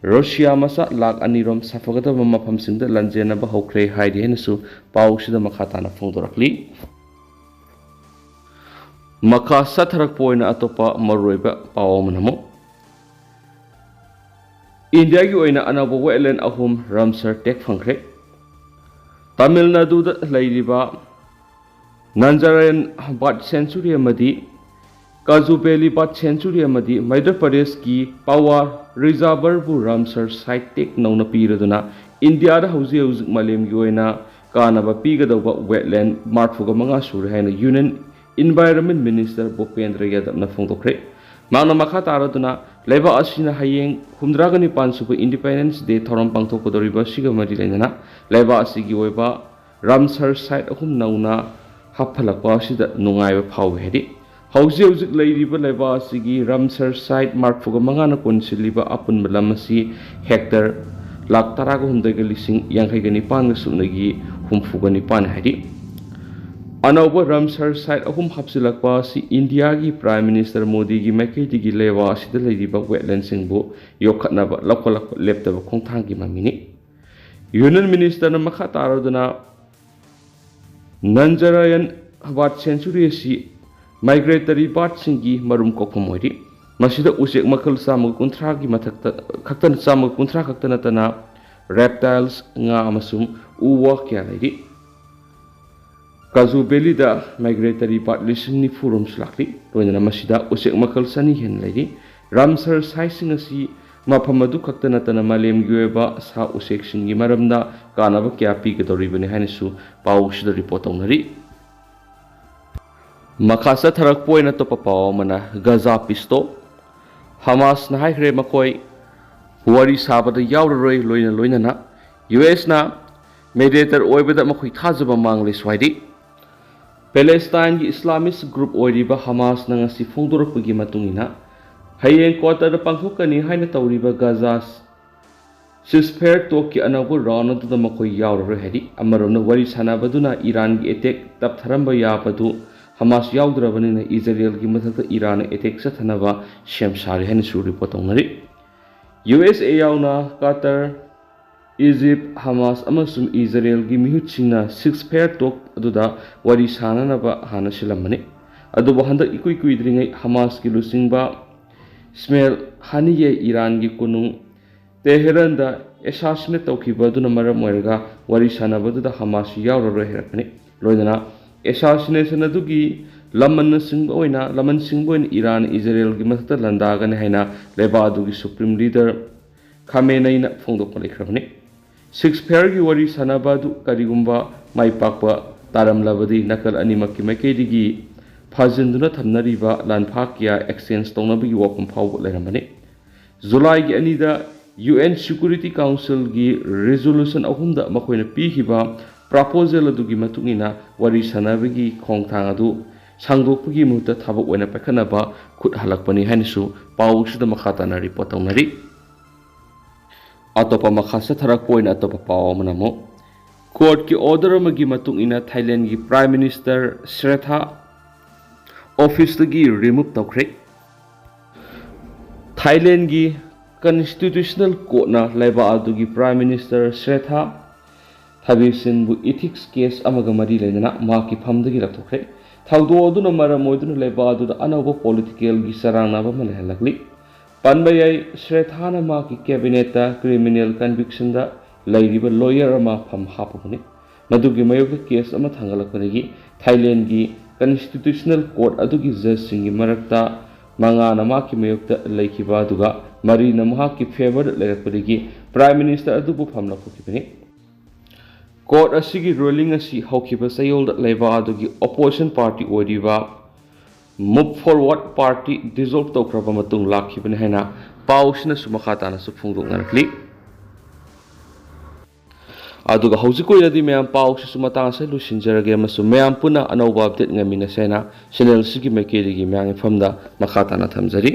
ꯔꯁꯤꯌꯥ ꯃꯆꯥ ꯂꯥꯈ ꯑꯅꯤꯔꯣꯝ ꯁꯥꯐꯒꯗꯕ ꯃꯐꯝꯁꯤꯡꯗ ꯂꯥꯟꯖꯦꯟꯅꯕ ꯍꯧꯈ꯭ꯔꯦ ꯍꯥꯏꯔꯤ ꯍꯥꯏꯅꯁꯨ ꯄꯥꯎꯁꯤꯗ ꯃꯈꯥ ꯇꯥꯅ ꯐꯣꯡꯗꯣꯔꯛꯂꯤ꯫ ꯃꯈꯥ ꯆꯠꯊꯔꯛꯄ ꯑꯣꯏꯅ ꯑꯇꯣꯞꯄ ꯃꯔꯨꯑꯣꯏꯕ ꯄꯥꯎ ꯑꯃꯅ ꯑꯃꯨꯛ ꯏꯟꯗꯤꯌꯥꯒꯤ ꯑꯣꯏꯅ ꯑꯅꯧꯕ ꯋꯦꯠꯂꯦꯟ ꯑꯍꯨꯝ ꯔꯥꯝꯁꯔ ꯇꯦꯒ ꯐꯪꯈ꯭ꯔꯦ꯫ ꯇꯥꯃꯤꯜ ꯅꯥꯗꯨꯗ ꯂꯩꯔꯤꯕ ꯅꯟꯖꯔꯥꯌꯟ ꯕꯥꯔꯗ ꯁꯦꯟꯆꯨꯔꯤ ꯑꯃꯗꯤ ꯀꯥꯖꯨꯕꯦꯂꯤ ꯕꯥꯔꯗ ꯁꯦꯟꯆꯨꯔꯤ ꯑꯃꯗꯤ ꯃꯙ꯭ꯌ ꯄ꯭ꯔꯗꯦꯁꯀꯤ ꯄꯋꯥ ꯔꯤꯖꯥꯔꯚꯔꯕꯨ ꯔꯥꯝꯁꯔ ꯁꯥꯏꯠ ꯇꯦꯒ ꯅꯧꯅ ꯄꯤꯔꯗꯨꯅ ꯏꯟꯗꯤꯌꯥꯗ ꯍꯧꯖꯤꯛ ꯍꯧꯖꯤꯛ ꯃꯥꯂꯦꯝꯒꯤ ꯑꯣꯏꯅ ꯀꯥꯟꯅꯕ ꯄꯤꯒꯗꯧꯕ ꯋꯦꯠꯂꯦꯟ ꯃꯔꯤꯐꯨꯒ ꯃꯉꯥ ꯁꯨꯔꯦ ꯍꯥꯏꯅ ꯌꯨꯅꯤꯌꯟ ꯏꯟꯚꯥꯏꯔꯣꯟꯃꯦꯟ ꯃꯤꯅꯤꯁꯇꯔ ꯚꯨꯄꯦꯟꯗ꯭ꯔ ꯌꯥꯗꯕꯅ ꯐꯣꯡꯗꯣꯛꯈ꯭ꯔꯦ꯫ ꯃꯍꯥꯛꯅ ꯃꯈꯥ ꯇꯥꯔꯗꯨꯅ ꯂꯩꯕꯥꯛ ꯑꯁꯤꯅ ꯍꯌꯦꯡ ꯍꯨꯝꯗ꯭ꯔꯥꯒ ꯅꯤꯄꯥꯟ ꯁꯨꯕ ꯏꯟꯗꯤꯄꯦꯟꯗꯦꯟꯁ ꯗꯦ ꯊꯧꯔꯝ ꯄꯥꯡꯊꯣꯛꯀꯗꯧꯔꯤꯕ ꯑꯁꯤꯒ ꯃꯔꯤ ꯂꯩꯅꯅ ꯂꯩꯕꯥꯛ ꯑꯁꯤꯒꯤ ꯑꯣꯏꯕ ꯔꯥꯝꯁꯔ ꯁꯥꯏꯠ ꯑꯍꯨꯝ ꯅꯧꯅ ꯍꯥꯞꯍꯜꯂꯛꯄ ꯑꯁꯤꯗ ꯅꯨꯡꯉꯥꯏꯕ ꯐꯥꯎꯏ ꯍꯥꯏꯔꯤ꯫ ꯍꯧꯖꯤꯛ ꯍꯧꯖꯤꯛ ꯂꯩꯔꯤꯕ ꯂꯩꯕꯥꯛ ꯑꯁꯤꯒꯤ ꯔꯥꯝꯁꯔ ꯁꯥꯏꯠ ꯃꯔꯤꯐꯨꯒ ꯃꯉꯥꯅ ꯀꯣꯟꯁꯤꯜꯂꯤꯕ ꯑꯄꯨꯟꯕ ꯂꯝ ꯑꯁꯤ ꯍꯦꯛꯇꯔ ꯂꯥꯈ ꯇꯔꯥꯒ ꯍꯨꯝꯗꯣꯏꯒ ꯂꯤꯁꯤꯡ ꯌꯥꯡꯈꯩꯒ ꯅꯤꯄꯥꯟꯒ ꯁꯨꯞꯅꯒꯤ ꯍꯨꯝꯐꯨꯒ ꯅꯤꯄꯥꯟ ꯍꯥꯏꯔꯤ꯫ ꯑꯅꯧꯕ ꯔꯥꯝꯁꯔ ꯁꯥꯏꯠ ꯑꯍꯨꯝ ꯍꯥꯞꯆꯤꯜꯂꯛꯄ ꯑꯁꯤ ꯏꯟꯗꯤꯌꯥꯒꯤ ꯄ꯭ꯔꯥꯏꯝ ꯃꯤꯅꯤꯁꯇꯔ ꯃꯣꯗꯤꯒꯤ ꯃꯥꯏꯀꯩꯗꯒꯤ ꯂꯩꯕꯥꯛ ꯑꯁꯤꯗ ꯂꯩꯔꯤꯕ ꯋꯦꯠꯂꯦꯟꯁꯤꯡꯕꯨ ꯌꯣꯛꯈꯠꯅꯕ ꯂꯧꯈꯠꯂꯛꯄ ꯂꯦꯞꯇꯕ ꯈꯣꯡꯊꯥꯡꯒꯤ ꯃꯃꯤꯅꯤ꯫ ꯌꯨꯅꯤꯌꯟ ꯃꯤꯅꯤꯁꯇꯔꯅ ꯃꯈꯥ ꯇꯥꯔꯗꯨꯅ ꯅꯟꯖꯔꯥꯌꯟ ꯕꯥꯔꯗ ꯁꯦꯟꯆꯨꯔꯤ ꯑꯁꯤ ꯃꯥꯏꯒ꯭ꯔꯦꯇꯔꯤ ꯕꯥꯔꯗꯁꯤꯡꯒꯤ ꯃꯔꯨꯝ ꯀꯣꯛꯐꯝ ꯑꯣꯏꯔꯤ꯫ ꯃꯁꯤꯗ ꯎꯆꯦꯛ ꯃꯈꯜ ꯆꯥꯝꯃꯒ ꯀꯨꯟꯊ꯭ꯔꯥꯒꯤ ꯃꯊꯛꯇ ꯈꯛꯇ, ꯆꯥꯝꯃꯒ ꯀꯨꯟꯊ꯭ꯔꯥ ꯈꯛꯇ ꯅꯠꯇꯅ ꯔꯦꯞꯇꯥꯏꯜꯁ, ꯉꯥ ꯑꯃꯁꯨꯡ ꯎ ꯋꯥ ꯀꯌꯥ ꯂꯩꯔꯤ꯫ ꯀꯥꯖꯨ ꯚꯦꯂꯤꯗ ꯃꯥꯏꯒ꯭ꯔꯦꯇꯔꯤ ꯕꯥꯔꯗ ꯂꯤꯁꯤꯡ ꯅꯤꯐꯨ ꯔꯣꯝꯁꯨ ꯂꯥꯛꯂꯤ꯫ ꯂꯣꯏꯅꯅ ꯃꯁꯤꯗ ꯎꯆꯦꯛ ꯃꯈꯜ ꯆꯅꯤ ꯍꯦꯟꯅ ꯂꯩꯔꯤ꯫ ꯔꯥꯝꯁꯔ ꯁꯥꯏꯠꯁꯤꯡ ꯑꯁꯤ ꯃꯐꯝ ꯑꯗꯨ ꯈꯛꯇ ꯅꯠꯇꯅ ꯃꯥꯂꯦꯝꯒꯤ ꯑꯣꯏꯕ ꯁꯥ ꯎꯆꯦꯛꯁꯤꯡꯒꯤ ꯃꯔꯝꯗ ꯀꯥꯟꯅꯕ ꯀꯌꯥ ꯄꯤꯒꯗꯧꯔꯤꯕꯅꯤ ꯍꯥꯏꯅꯁꯨ ꯄꯥꯎꯁꯤꯗ ꯔꯤꯄꯣꯔꯠ ꯇꯧꯅꯔꯤ꯫ ꯃꯈꯥ ꯆꯠꯊꯔꯛꯄ ꯑꯣꯏꯅ ꯑꯇꯣꯞꯄ ꯄꯥꯎ ꯑꯃꯅ ꯒꯖꯥ ꯄꯤꯁꯇꯣ ꯍꯃꯥꯁꯅ ꯍꯥꯏꯈ꯭ꯔꯦ ꯃꯈꯣꯏ ꯋꯥꯔꯤ ꯁꯥꯕꯗ ꯌꯥꯎꯔꯔꯣꯏ, ꯂꯣꯏꯅ ꯂꯣꯏꯅꯅ ꯌꯨ ꯑꯦꯁꯅ ꯃꯦꯗꯤꯌꯦꯇꯔ ꯑꯣꯏꯕꯗ ꯃꯈꯣꯏ ꯊꯥꯖꯕ ꯃꯥꯡꯂꯦ ꯁ꯭ꯋꯥꯏꯗꯤ꯫ ꯄꯦꯂꯦꯁꯇꯥꯏꯟꯒꯤ ꯏꯁꯂꯥꯃꯤꯁ ꯒ꯭ꯔꯨꯞ ꯑꯣꯏꯔꯤꯕ ꯍꯃꯥꯁꯅ ꯉꯁꯤ ꯐꯣꯡꯗꯣꯔꯛꯄꯒꯤ ꯃꯇꯨꯡ ꯏꯟꯅ, ꯍꯌꯦꯡ ꯀ꯭ꯋꯥꯇꯔꯗ ꯄꯥꯡꯊꯣꯛꯀꯅꯤ ꯍꯥꯏꯅ ꯇꯧꯔꯤꯕ ꯒꯖꯥ ꯁꯤꯁꯐꯦꯌꯔ ꯇꯣꯛꯀꯤ ꯑꯅꯧꯕ ꯔꯥꯎꯟ ꯑꯗꯨꯗ ꯃꯈꯣꯏ ꯌꯥꯎꯔꯔꯣꯏ ꯍꯥꯏꯔꯤ꯫ ꯑꯃꯔꯣꯝꯗ ꯋꯥꯔꯤ ꯁꯥꯟꯅꯕꯗꯨꯅ ꯏꯔꯥꯟꯒꯤ ꯑꯦꯇꯦꯛ ꯇꯞꯊꯔꯝꯕ ꯌꯥꯕꯗꯨ ꯍꯃꯥꯁ ꯌꯥꯎꯗ꯭ꯔꯕꯅꯤꯅ ꯏꯖꯔꯦꯜꯒꯤ ꯃꯊꯛꯇ ꯏꯔꯥꯟꯅ ꯑꯦꯇꯦꯛ ꯆꯠꯊꯅꯕ ꯁꯦꯝ ꯁꯥꯔꯤ ꯍꯥꯏꯅꯁꯨ ꯔꯤꯄꯣꯔꯠ ꯇꯧꯅꯔꯤ꯫ ꯌꯨ ꯑꯦꯁ ꯑꯦ ꯌꯥꯎꯅ ꯀꯇꯔ, ꯏꯖꯤꯞ, ꯍꯃꯥꯁ ꯑꯃꯁꯨꯡ ꯏꯖꯔꯦꯜꯒꯤ ꯃꯤꯍꯨꯠꯁꯤꯡꯅ ꯁꯤꯁꯐꯦꯌꯔ ꯇꯣꯛ ꯑꯗꯨꯗ ꯋꯥꯔꯤ ꯁꯥꯅꯅꯕ ꯍꯥꯟꯅ ꯁꯤꯜꯂꯝꯕꯅꯤ꯫ ꯑꯗꯨꯕꯨ ꯍꯟꯗꯛ ꯏꯀꯨꯏ ꯀꯨꯏꯗ꯭ꯔꯤꯉꯩ ꯍꯃꯥꯁꯀꯤ ꯂꯨꯆꯤꯡꯕ ꯏꯁꯃꯦꯜ ꯍꯥꯅꯤꯌꯦ ꯏꯔꯥꯟꯒꯤ ꯀꯣꯅꯨꯡ ꯇꯦꯍꯔꯥꯟꯗ ꯑꯦꯁꯥꯁꯤꯅꯦꯠ ꯇꯧꯈꯤꯕ ꯑꯗꯨꯅ ꯃꯔꯝ ꯑꯣꯏꯔꯒ ꯋꯥꯔꯤ ꯁꯥꯟꯅꯕꯗꯨꯗ ꯍꯃꯥꯁꯁꯨ ꯌꯥꯎꯔꯔꯣꯏ ꯍꯥꯏꯔꯛꯄꯅꯤ꯫ ꯂꯣꯏꯅꯅ ꯑꯦꯁꯥꯁꯤꯅꯦꯁꯟ ꯑꯗꯨꯒꯤ ꯂꯃꯟꯁꯤꯡꯕ ꯑꯣꯏꯅ, ꯂꯃꯟꯁꯤꯡꯕ ꯑꯣꯏꯅ ꯏꯔꯥꯟ ꯏꯖꯔꯦꯜꯒꯤ ꯃꯊꯛꯇ ꯂꯥꯟꯗꯥꯒꯅꯤ ꯍꯥꯏꯅ ꯂꯩꯕꯥꯛ ꯑꯗꯨꯒꯤ ꯁꯨꯄ꯭ꯔꯤꯝ ꯂꯤꯗꯔ ꯈꯥꯃꯦꯅꯩꯅ ꯐꯣꯡꯗꯣꯛꯄ ꯂꯩꯈ꯭ꯔꯕꯅꯤ꯫ ꯁꯤꯁꯐꯦꯌꯔꯒꯤ ꯋꯥꯔꯤ ꯁꯥꯟꯅꯕ ꯑꯗꯨ ꯀꯔꯤꯒꯨꯝꯕ ꯃꯥꯏ ꯄꯥꯛꯄ ꯇꯥꯔꯝꯂꯕꯗꯤ ꯅꯥꯀꯜ ꯑꯅꯤꯃꯛꯀꯤ ꯃꯥꯏꯀꯩꯗꯒꯤ ꯐꯥꯖꯤꯟꯗꯨꯅ ꯊꯝꯅꯔꯤꯕ ꯂꯥꯟꯐꯥ ꯀꯌꯥ ꯑꯦꯛꯁꯆꯦꯟꯖ ꯇꯧꯅꯕꯒꯤ ꯋꯥꯐꯝ ꯐꯥꯎꯕ ꯂꯩꯔꯝꯕꯅꯤ꯫ ꯖꯨꯂꯥꯏꯒꯤ ꯑꯅꯤꯗ ꯌꯨ ꯑꯦꯟ ꯁꯦꯀ꯭ꯌꯨꯔꯤꯇꯤ ꯀꯥꯎꯟꯁꯤꯜꯒꯤ ꯔꯤꯖꯣꯂꯨꯁꯟ ꯑꯍꯨꯝꯗ ꯃꯈꯣꯏꯅ ꯄꯤꯈꯤꯕ ꯄ꯭ꯔꯄꯣꯖꯦꯜ ꯑꯗꯨꯒꯤ ꯃꯇꯨꯡ ꯏꯟꯅ ꯋꯥꯔꯤ ꯁꯥꯟꯅꯕꯒꯤ ꯈꯣꯡꯊꯥꯡ ꯑꯗꯨ ꯁꯥꯡꯗꯣꯛꯄꯒꯤ ꯃꯍꯨꯠꯇ ꯊꯕꯛ ꯑꯣꯏꯅ ꯄꯥꯏꯈꯠꯅꯕ ꯈꯨꯠ ꯍꯜꯂꯛꯄꯅꯤ ꯍꯥꯏꯅꯁꯨ ꯄꯥꯎꯁꯤꯗ ꯃꯈꯥ ꯇꯥꯅ ꯔꯤꯄꯣꯔꯠ ꯇꯧꯅꯔꯤ꯫ ꯑꯇꯣꯞꯄ ꯃꯈꯥ ꯆꯠꯊꯔꯛꯄ ꯑꯣꯏꯅ ꯑꯇꯣꯞꯄ ꯄꯥꯎ ꯑꯃꯅ ꯑꯃꯨꯛ ꯀꯣꯔꯠꯀꯤ ꯑꯣꯔꯗꯔ ꯑꯃꯒꯤ ꯃꯇꯨꯡ ꯏꯟꯅ ꯊꯥꯏꯂꯦꯟꯒꯤ ꯄ꯭ꯔꯥꯏꯝ ꯃꯤꯅꯤꯁꯇꯔ ꯁ꯭ꯔꯦꯊꯥ ꯑꯣꯐꯤꯁꯇꯒꯤ ꯔꯤꯃꯨꯚ ꯇꯧꯈ꯭ꯔꯦ꯫ ꯊꯥꯏꯂꯦꯟꯒꯤ ꯀꯟꯁꯇꯤꯇ꯭ꯌꯨꯁꯅꯦꯜ ꯀꯣꯔꯠꯅ ꯂꯩꯕꯥꯛ ꯑꯗꯨꯒꯤ ꯄ꯭ꯔꯥꯏꯝ ꯃꯤꯅꯤꯁꯇꯔ ꯁ꯭ꯔꯦꯊꯥ ꯊꯕꯤꯁꯤꯟꯕꯨ ꯏꯊꯤꯛꯁ ꯀꯦꯁ ꯑꯃꯒ ꯃꯔꯤ ꯂꯩꯅꯅ ꯃꯍꯥꯛꯀꯤ ꯐꯝꯗꯒꯤ ꯂꯧꯊꯣꯛꯈ꯭ꯔꯦ꯫ ꯊꯧꯗꯣꯛ ꯑꯗꯨꯅ ꯃꯔꯝ ꯑꯣꯏꯗꯨꯅ ꯂꯩꯕꯥꯛ ꯑꯗꯨꯗ ꯑꯅꯧꯕ ꯄꯣꯂꯤꯇꯤꯀꯦꯜꯒꯤ ꯆꯔꯥꯡꯅꯕ ꯑꯃ ꯂꯩꯍꯜꯂꯛꯂꯤ꯫ ꯄꯟꯕ ꯌꯥꯏ, ꯁ꯭ꯔꯦꯊꯥꯅ ꯃꯍꯥꯛꯀꯤ ꯀꯦꯕꯤꯅꯦꯠꯇ ꯀ꯭ꯔꯤꯃꯤꯅꯦꯜ ꯀꯟꯚꯤꯛꯁꯟꯗ ꯂꯩꯔꯤꯕ ꯂꯣꯌꯔ ꯑꯃ ꯐꯝ ꯍꯥꯞꯄꯕꯅꯤ꯫ ꯃꯗꯨꯒꯤ ꯃꯥꯌꯣꯛꯇ ꯀꯦꯁ ꯑꯃ ꯊꯥꯡꯒꯠꯂꯛꯄꯗꯒꯤ ꯊꯥꯏꯂꯦꯟꯒꯤ ꯀꯟꯁꯇꯤꯇ꯭ꯌꯨꯁꯅꯦꯜ ꯀꯣꯔꯠ ꯑꯗꯨꯒꯤ ꯖꯖꯁꯤꯡꯒꯤ ꯃꯔꯛꯇ ꯃꯉꯥꯅ ꯃꯍꯥꯛꯀꯤ ꯃꯥꯌꯣꯛꯇ ꯂꯩꯈꯤꯕ ꯑꯗꯨꯒ ꯃꯔꯤꯅ ꯃꯍꯥꯛꯀꯤ ꯐꯦꯚꯔꯗ ꯂꯩꯔꯛꯄꯗꯒꯤ ꯄ꯭ꯔꯥꯏꯝ ꯃꯤꯅꯤꯁꯇꯔ ꯑꯗꯨꯕꯨ ꯐꯝꯂꯛꯈꯤꯕꯅꯤ꯫ ꯀꯣꯔꯠ ꯑꯁꯤꯒꯤ ꯔꯨꯂꯤꯡ ꯑꯁꯤ ꯍꯧꯈꯤꯕ ꯆꯌꯣꯜꯗ ꯂꯩꯕꯥꯛ ꯑꯗꯨꯒꯤ ꯑꯣꯄꯣꯖꯤꯁꯟ ꯄꯥꯔꯇꯤ ꯑꯣꯏꯔꯤꯕ ꯃꯨꯚ ꯐꯣꯔꯋꯥꯔꯗ ꯄꯥꯔꯇꯤ ꯗꯤꯖꯣꯜꯕ ꯇꯧꯈ꯭ꯔꯕ ꯃꯇꯨꯡ ꯂꯥꯛꯈꯤꯕꯅꯤ ꯍꯥꯏꯅ ꯄꯥꯎꯁꯤꯅꯁꯨ ꯃꯈꯥ ꯇꯥꯅꯁꯨ ꯐꯣꯡꯗꯣꯛꯅꯔꯛꯂꯤ꯫ ꯑꯗꯨꯒ ꯍꯧꯖꯤꯛ ꯑꯣꯏꯅꯗꯤ ꯃꯌꯥꯝ ꯄꯥꯎꯁꯤꯁꯨ ꯃꯇꯥꯡ ꯑꯁꯤꯗ ꯂꯣꯏꯁꯤꯟꯖꯔꯒꯦ ꯑꯃꯁꯨꯡ ꯃꯌꯥꯝ ꯄꯨꯟꯅ ꯑꯅꯧꯕ ꯑꯞꯗꯦꯠ ꯉꯥꯏꯃꯤꯟꯅꯁꯦ ꯍꯥꯏꯅ ꯆꯦꯅꯦꯜꯁꯤꯒꯤ ꯃꯥꯏꯀꯩꯗꯒꯤ ꯃꯌꯥꯝꯒꯤ ꯃꯐꯝꯗ ꯃꯈꯥ ꯇꯥꯅ ꯊꯝꯖꯔꯤ꯫